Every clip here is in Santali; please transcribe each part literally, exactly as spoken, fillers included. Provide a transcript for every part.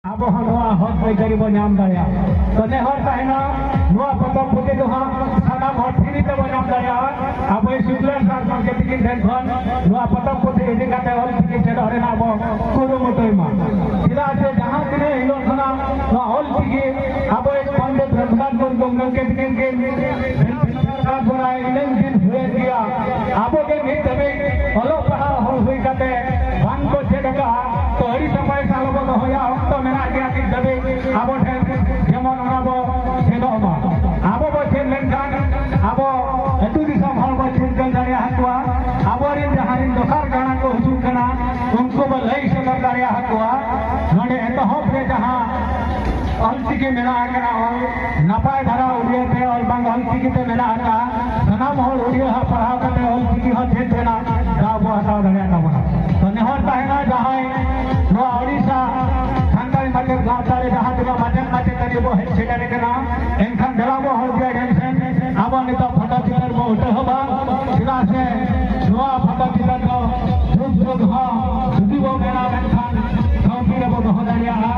ᱟᱵᱚ ᱦᱚᱸ ᱱᱚᱣᱟ ᱦᱚᱠ ᱟᱹᱭᱫᱟᱹᱨᱤ ᱵᱚ ᱧᱟᱢ ᱫᱟᱲᱮᱭᱟᱜᱼᱟ᱾ ᱛᱚ ᱱᱮᱦᱚᱨ ᱛᱟᱦᱮᱱᱟ, ᱱᱚᱣᱟ ᱯᱚᱛᱚᱵ ᱯᱩᱛᱷᱤ ᱫᱚ ᱦᱟᱸᱜ ᱥᱟᱱᱟᱢ ᱦᱚᱲ ᱯᱷᱨᱤ ᱛᱮᱵᱚ ᱧᱟᱢ ᱫᱟᱲᱮᱭᱟᱜᱼᱟ᱾ ᱟᱵᱚ ᱥᱩᱠᱞᱟᱞ ᱥᱟᱨ ᱜᱚᱢᱠᱮ ᱛᱤᱠᱤᱱ ᱴᱷᱮᱱ ᱠᱷᱚᱱ ᱱᱚᱣᱟ ᱯᱚᱛᱚᱵ ᱯᱩᱛᱷᱤ ᱤᱫᱤ ᱠᱟᱛᱮ ᱚᱞ ᱪᱤᱠᱤ ᱪᱮᱫᱚᱜ ᱨᱮᱱᱟᱜ ᱵᱚ ᱠᱩᱨᱩᱢᱩᱴᱩᱭ ᱢᱟ᱾ ᱪᱮᱫᱟᱜ ᱥᱮ ᱡᱟᱦᱟᱸ ᱛᱤᱱᱟᱹᱜ ᱦᱤᱞᱳᱜ ᱠᱷᱚᱱᱟᱜ ᱱᱚᱣᱟ ᱚᱞ ᱪᱤᱠᱤ ᱟᱵᱚ ᱯᱚᱱᱰᱤᱛ ᱨᱚᱜᱷᱩᱱᱟᱛᱷ ᱢᱩᱨᱢᱩ ᱜᱚᱢᱠᱮ ᱛᱤᱠᱤᱱ ᱠᱤᱱ ᱥᱟᱨ ᱵᱚᱱᱟᱭ ᱤᱱᱟᱹᱝ ᱫᱤᱱ ᱦᱩᱭᱮᱱ ᱜᱮᱭᱟ᱾ ᱟᱵᱚ ᱜᱮ ᱱᱤᱛ ᱫᱷᱟᱹᱵᱤᱡ ᱚᱞᱚᱜ ᱯᱟᱲᱦᱟᱣ ᱦᱚᱲ ᱦᱩᱭ ᱠᱟᱛᱮ ᱵᱟᱝ ᱠᱚ ᱪᱮᱫ ᱟᱠᱟᱫᱼᱟ᱾ ᱛᱚ ᱟᱹᱰᱤ ᱥᱟᱯᱷᱟᱭ ᱥᱟᱞ ᱵᱚ ᱫᱚᱦᱚᱭᱟ, ᱚᱠᱛᱚ ᱢᱮᱱᱟᱜ ᱜᱮᱭᱟ ᱱᱤᱛ ᱫᱷᱟᱹᱵᱤᱡ ᱟᱵᱚ ᱴᱷᱮᱱ, ᱡᱮᱢᱚᱱ ᱚᱱᱟ ᱵᱚ ᱪᱮᱫᱚᱜ ᱢᱟ᱾ ᱟᱵᱚ ᱵᱚ ᱪᱮᱫ ᱞᱮᱱᱠᱷᱟᱱ ᱟᱵᱚ ᱟᱹᱛᱩ ᱫᱤᱥᱚᱢ ᱦᱚᱲ ᱵᱚ ᱪᱤᱱᱛᱟᱹ ᱫᱟᱲᱮᱭᱟᱠᱚᱣᱟ᱾ ᱟᱵᱚᱨᱮᱱ ᱡᱟᱦᱟᱸ ᱨᱮᱱ ᱫᱚᱥᱟᱨ ᱜᱟᱬᱟ ᱠᱚ ᱦᱤᱡᱩᱜ ᱠᱟᱱᱟ, ᱩᱱᱠᱩ ᱵᱚ ᱞᱟᱹᱭ ᱥᱚᱫᱚᱨ ᱫᱟᱲᱮᱭᱟᱠᱚᱣᱟ᱾ ᱱᱚᱰᱮ ᱮᱛᱚᱦᱚᱵ ᱨᱮ ᱡᱟᱦᱟᱸ ᱚᱞᱪᱤᱠᱤ ᱢᱮᱱᱟᱜ ᱟᱠᱟᱱᱟ, ᱚᱞ ᱱᱟᱯᱟᱭ ᱫᱷᱟᱨᱟ ᱩᱲᱤᱭᱟᱹ ᱛᱮ ᱚᱞ ᱵᱟᱝ ᱚᱞᱪᱤᱠᱤ ᱛᱮ ᱢᱮᱱᱟᱜ ᱟᱠᱟᱫᱼᱟ, ᱥᱟᱱᱟᱢ ᱦᱚᱲ ᱩᱲᱤᱭᱟᱹ ᱦᱟᱸᱜ ᱯᱟᱲᱦᱟᱣ ᱠᱟᱛᱮ ᱚᱞᱪᱤᱠᱤ ᱦᱚᱸ ᱪᱮᱫ ᱨᱮᱱᱟᱜ ᱫᱟᱣ ᱵᱚ ᱦᱟᱛᱟᱣ ᱫᱟᱲᱮᱭᱟᱜ ᱛᱟᱵᱚᱱᱟ᱾ ᱛᱚ ᱱᱮᱦᱚᱨ ᱛᱟᱦᱮᱱᱟ, ᱡᱟᱦᱟᱸᱭ ᱱᱚᱣᱟ ᱳᱰᱤᱥᱟ ᱥᱟᱱᱛᱟᱲᱤ ᱢᱟᱪᱮᱫ ᱜᱟᱶᱛᱟ ᱨᱮ ᱡᱟᱦᱟᱸ ᱛᱤᱱᱟᱹᱜ ᱢᱟᱪᱮᱫ ᱢᱟᱪᱮᱛᱟᱹᱱᱤ ᱵᱚ ᱦᱮᱡ ᱥᱮᱴᱮᱨ ᱟᱠᱟᱱᱟ, ᱮᱱᱠᱷᱟᱱ ᱫᱮᱞᱟ ᱵᱚ ᱦᱚᱲ ᱜᱮ ᱴᱷᱮᱱ ᱥᱮᱱ ᱟᱵᱚ ᱱᱤᱛᱚᱜ ᱯᱷᱳᱴᱳ ᱪᱤᱛᱟᱹᱨ ᱵᱚ ᱩᱴᱷᱟᱹᱣ ᱦᱚᱵᱟ᱾ ᱪᱮᱫᱟᱜ ᱥᱮ ᱱᱚᱣᱟ ᱯᱷᱳᱴᱳ ᱪᱤᱛᱟᱹᱨ ᱫᱚ ᱡᱩᱜᱽ ᱡᱩᱜᱽ ᱦᱚᱸ ᱡᱩᱫᱤ ᱵᱚ ᱢᱮᱱᱟ, ᱢᱮᱱᱠᱷᱟᱱ ᱥᱟᱶᱛᱤ ᱨᱮᱵᱚ ᱫᱚᱦᱚ ᱫᱟᱲᱮᱭᱟᱜᱼᱟ᱾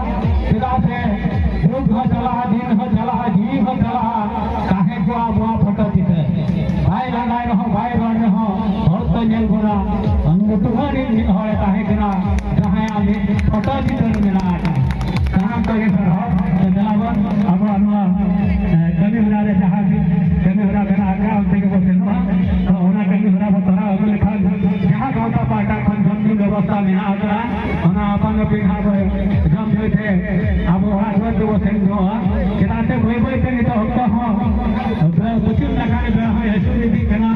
ᱪᱮᱫᱟᱜ ᱥᱮ ᱡᱩᱜᱽ ᱦᱚᱸ ᱪᱟᱞᱟᱜᱼᱟ, ᱫᱤᱱ ᱦᱚᱸ ᱪᱟᱞᱟᱜᱼᱟ, ᱡᱤᱣᱤ ᱦᱚᱸ ᱪᱟᱞᱟᱜᱼᱟ, ᱛᱟᱦᱮᱸ ᱠᱚᱜᱼᱟ ᱟᱵᱚᱣᱟᱜ ᱯᱷᱳᱴᱳ ᱪᱤᱛᱟᱹᱨ᱾ ᱵᱟᱭ ᱞᱟᱸᱫᱟᱭ ᱨᱮᱦᱚᱸ, ᱵᱟᱭ ᱨᱚᱲ ᱨᱮᱦᱚᱸ, ᱦᱚᱲ ᱠᱚ ᱧᱮᱞ ᱵᱚᱱᱟ, ᱩᱱ ᱧᱩᱛᱩᱢᱟᱱ ᱢᱤᱫ ᱦᱚᱲᱮ ᱛᱟᱦᱮᱸ ᱠᱟᱱᱟ, ᱡᱟᱦᱟᱸᱭᱟᱜ ᱢᱤᱫ ᱯᱷᱳᱴᱳ ᱪᱤᱛᱟᱹᱨ ᱢᱮᱱᱟᱜ ᱟᱠᱟᱫᱼᱟ᱾ ᱥᱟᱱᱟᱢ ᱠᱚᱜᱮ ᱥᱟᱨᱦᱟᱣ᱾ ᱛᱚ ᱫᱮᱞᱟ ᱵᱚᱱ ᱟᱵᱚᱣᱟᱜ ᱱᱚᱣᱟ, ᱮ, ᱠᱟᱹᱢᱤ ᱦᱚᱨᱟ ᱨᱮ ᱡᱟᱦᱟᱸ ᱠᱟᱹᱢᱤ ᱦᱚᱨᱟ ᱢᱮᱱᱟᱜ ᱟᱠᱟᱫᱼᱟ, ᱚᱱᱛᱮ ᱜᱮᱵᱚ ᱥᱮᱱᱚᱜᱼᱟ᱾ ᱛᱚ ᱚᱱᱟ ᱠᱟᱹᱢᱤ ᱦᱚᱨᱟ ᱵᱚ ᱛᱚᱨᱟᱣ ᱟᱹᱜᱩ ᱞᱮᱠᱷᱟᱱ ᱡᱟᱦᱟᱸ ᱜᱟᱶᱛᱟ ᱯᱟᱦᱴᱟ ᱠᱷᱚᱱ ᱡᱚᱢ ᱧᱩ ᱵᱮᱵᱚᱥᱛᱷᱟ ᱢᱮᱱᱟᱜ ᱟᱠᱟᱫᱼᱟ, ᱚᱱᱟ ᱟᱯᱟᱱ ᱟᱹᱯᱤᱱ ᱦᱟᱸᱜ ᱵᱚ ᱡᱚᱢ ᱧᱩᱭ ᱛᱮ ᱟᱵᱚ ᱚᱲᱟᱜ ᱫᱩᱣᱟᱹᱨ ᱛᱮᱵᱚ ᱥᱮᱱ ᱧᱚᱜᱼᱟ᱾ ᱪᱮᱫᱟᱜ ᱥᱮ ᱵᱟᱹᱭ ᱵᱟᱹᱭ ᱛᱮ ᱱᱤᱛᱚᱜ ᱚᱠᱛᱚ ᱦᱚᱸ ᱵᱮ-, ᱵᱩᱪᱩᱫ ᱞᱮᱠᱟᱱ ᱵᱮᱲᱟ ᱦᱚᱸᱭ ᱦᱟᱹᱥᱩᱨ ᱤᱫᱤᱜ ᱠᱟᱱᱟ᱾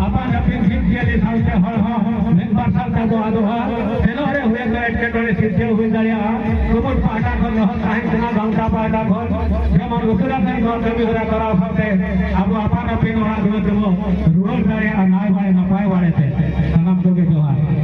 ᱟᱯᱟᱱ ᱟᱹᱯᱤᱱ ᱡᱤᱵᱽ ᱡᱤᱭᱟᱹᱞᱤ ᱥᱟᱶᱛᱮ ᱦᱚᱲ ᱦᱚᱸ ᱢᱤᱫ ᱢᱟᱨᱥᱟᱞ ᱛᱮᱵᱚ ᱟᱫᱚᱜᱼᱟ᱾ ᱥᱮᱱᱚᱜ ᱨᱮ ᱦᱩᱭ ᱟᱠᱟᱱᱟ ᱮᱴᱠᱮᱴᱚᱬᱮ ᱥᱤᱨᱡᱟᱹᱣ ᱦᱩᱭ ᱫᱟᱲᱮᱭᱟᱜᱼᱟ᱾ ᱠᱩᱢᱩᱴ ᱯᱟᱦᱴᱟ ᱠᱷᱚᱱ ᱱᱮᱦᱚᱨ ᱛᱟᱦᱮᱱ ᱠᱟᱱᱟ, ᱜᱟᱶᱛᱟ ᱯᱟᱦᱴᱟ ᱠᱷᱚᱱ ᱡᱮᱢᱚᱱ ᱩᱥᱟᱹᱨᱟ ᱥᱟᱺᱦᱤᱡ ᱱᱚᱣᱟ ᱠᱟᱹᱢᱤ ᱦᱚᱨᱟ ᱠᱚᱨᱟᱣ ᱥᱟᱶᱛᱮ ᱟᱵᱚ ᱟᱯᱟᱱ ᱟᱹᱯᱤᱱ ᱚᱲᱟᱜ ᱫᱩᱣᱟᱹᱨ ᱛᱮᱵᱚ